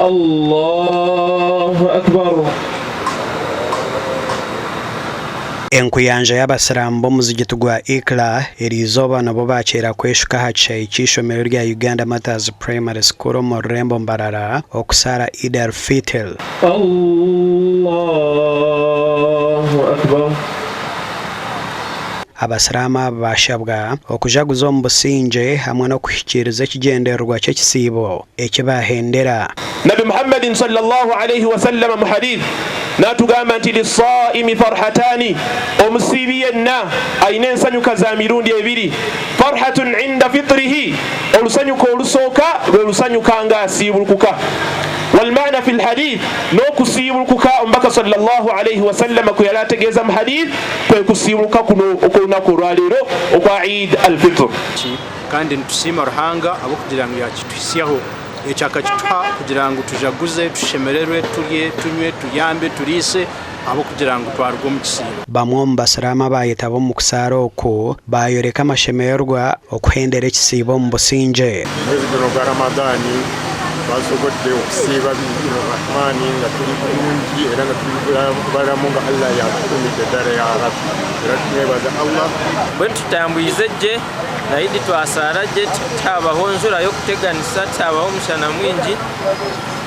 Allahu Akbar. Enkuyanja y'abasiraamu b'omuzigiti gwa Iqra eriizooba nabo baakyera kweshuka aha kishaayi ky'eishomero rya Uganda Martyrs Primary School omu rurembo Mbarara okusaara Eid al-Fitr. Allahu Akbar. Abasiraamu aba baashabwa okujaguza omu busingye hamwe n'okuhikiiriza ekigyendererwa ky'ekisiibo eki baahendera. Nabbi Muhammadin swallallahu alaihi wasallama mu hadith natugamba nti lissaimi farhatani, omusiibi yenna alina ensanyuka za mirundi ebiri, farhatun inda fitrihi, olusanyuka olusooka lwe lusanyuka nga asiibulukuka, walmaana fil hadith, n'okusiibulukuka omubaka swallallahu alaihi wasallama kweyali ategeeza mu hadith kwe kusiibulukuka kuno okw'olunaku olwaleero okwa Eid al-Fitr. Kandi nitusiima Ruhanga ahabw'okugira ngu yaakituhitsyaho. Ekyo akakituha kugira ngu tujaguze, tushemererwe, turye, tunywe, tuyambe, turiise ahabw'okugira ngu twaruga omu kisiibo. Bamwe omu basiraamu abaayetaba omu kusaara oku baayoreka amashemererwa okuhendera ekisiibo omu busingye. Omwezi guno ogwa Ramadhan twasobodde okusiiba biidhini Rahmani nga tuli bulungi era nga tuli balamu nga Allah yatukumidde ddala ya Rabbi era tumwebaza Allah. Mbwenu tutambwize gye na Idi twasaara gye tihabaho njura y'okuteganisa, tihabaho omushana mwingi,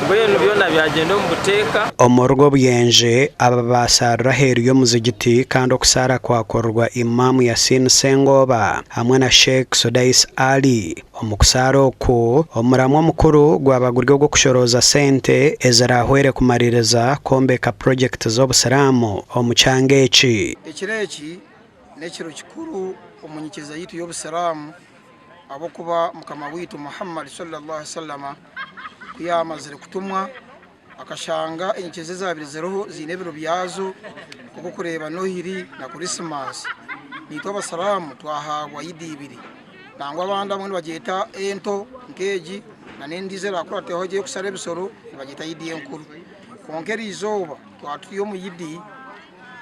mbwenu byona byagyenda omu buteeka. Omu Rw'obuyenje, aba baasaarira aheeru y'omuzigiti kandi okusaara kwakorwa Imam Yasin Sengooba hamwe na Sheikh Sudais Ali. Omu kusaara oku, omuramwa omukuru gwaba guri ogw'okushorooza sente eziraahwere kumariiriza kwombeka purogyekiti z'obusiraamu omu kyanga eki. Ekiro eki n'ekiro kikuru omu nyikiriza yaitu y'obusiraamu ahabw'okuba mukama waitu Muhammad swalla Allahu sallama ku yaamazire kutumwa akashanga enyikiriza ezaabaire ziriho ziine ebiro byazo nk'okureeba Nohiri na Kurisimaasi. Naitwe abasiraamu twahaabwa Idi ibiri. Nangwa abandi abamwe nibagyeta ento nk'egi nana endiijo erakurateho egi ey'okushara ebisoro nibagyeta Idi enkuru. Kwonka eriizooba twaba turi omu Idi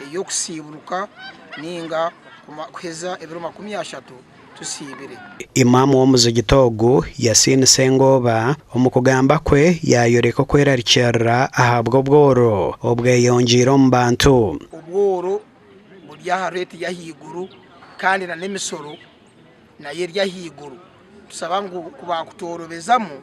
ey'okusiiburuka ninga kuheza ebiro 30 tusiibire. Imam w'omuzigiti ogu, Yasin Sengooba, omu kugamba kwe yaayoreka okwerarikirira ahabw'obworo obweyongyeire omu bantu. Obworo buri aha reeti y'ahaiguru kandi nana emisoro nayo eri ahaiguru. Nitusaba ngu ku baakutworobezamu,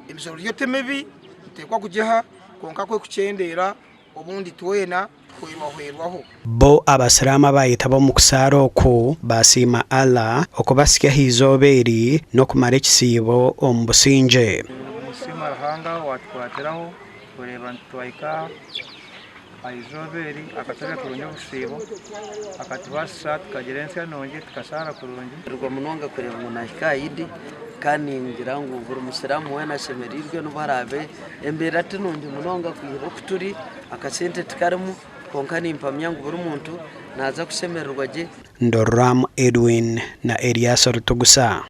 emisoro yo ti mibi nituteekwa kugiha kwonka ku erikukyendeera obundi twena tuhwerwahwerwaho. Bo Abasiraamu abaayetaba omu kusaara oku baasiima Allah okubasya aha izooba eri n'okumara ekisiibo omu busingye. Nitusiima Ruhanga owatukwatiraho kureeba ngu twahika aha izooba eri akatworeka kurungi obusiibo, akatubaasisa tukagira ensya nungi tukasaara kurungi. Nshemereirwe munonga kureeba ngu naahika aha Idi kandi ningira ngu buri musiraamu weena ashemereirwe n'obu araabe embeera ti nungi munonga kwihira oku turi akasente tikarimu kwonka nimpamya ngu buri muntu naaza kushemererwa gye. Ndoram Edwin na Erias Rutugusa.